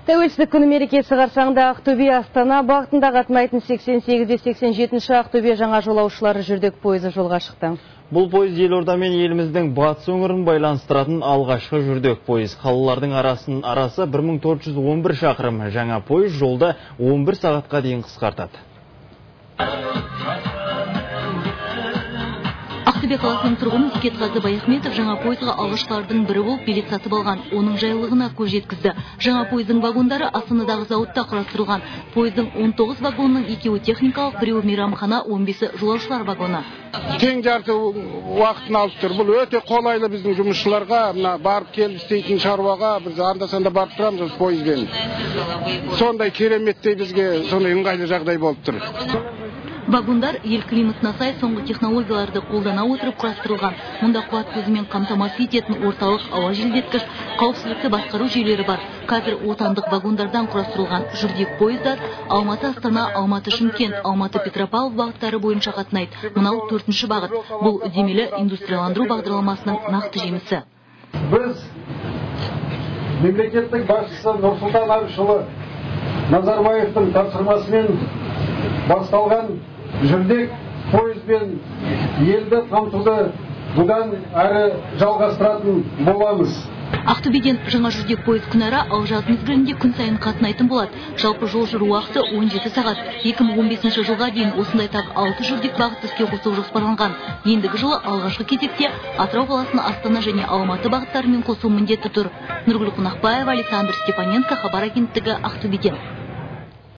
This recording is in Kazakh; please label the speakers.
Speaker 1: Тәуелсіздік күні мерекесі қарсаңында Ақтөбе Астана бағытында қатынайтын 88-87 Ақтөбе жаңа жолаушылары жүрдек пойызы жолға шықты.
Speaker 2: Бұл пойыз елорда мен еліміздің батыс өңірін байланыстыратын алғашқы жүрдек пойыз. Қалалардың арасы 1411 шақырым. Жаңа пойыз жолды 11 сағатқа дейін қысқартады.
Speaker 3: Ақтөбе қаласының тұрғыны Зекетқазы Баяхметов жаңа пойызға алғашқылардың бірі болып билет сатып алған. Оның жайлылығына көз жеткізді. Жаңа пойыздың вагондары Астанадағы зауытта құрастырылған. Пойыздың 19 вагонының екеуі техникалық, біреуі мейрамхана, 15-і жолаушылар вагоны.
Speaker 4: Тең жарты уақытын алып тұр. Бұл өте қолайлы біздің жұмысшыларға, мына барып келіп істейтін шаруаға біз анда-санда барып тұрамыз осы пойызбен. Сондай кереметтей бізге сондай ыңғайлы жағдай болып тұр.
Speaker 3: Вагондар ел климатына сай соңғы технологияларды қолдана отырып құрастырылған. Мұнда қуат көзімен қамтамасыз ететін орталық ауа желдеткіш, қауіпсіздікті басқару жүйелері бар. Қазір отандық вагондардан құрастырылған жүрдек пойыздар Алматы Астана, Алматы Шымкент, Алматы Петропавл бағыттары бойынша қатынайды. Мынау төртінші бағыт. Бұл үдемелі индустрияландыру бағдарламасының нақты жемісі.
Speaker 5: Біз мемлекеттік басшысы Нұрсұлтан Әбішұлы Назарбаевтың тапсырмасымен басталған жүрдек пойызбен елді қамтуды бұдан әрі жалғастыратын боламыз.
Speaker 3: Ақтөбеден жаңа жүрдек пойыз күнара, ал жаз мезгілінде күн сайын қатынайтын болады. Жалпы жол жүру уақыты 17 сағат. 2015 жылға дейін осындай тағы 6 жүрдек бағытты іске қосу жоспарланған. Ендігі жылы алғашқы кезекте Атырау қаласын Астана және Алматы бағыттарымен қосу міндеті тұр. Нұргүл Қонақбаева, Александр Степаненко, Хабар агенттігі, Ақтөбеден.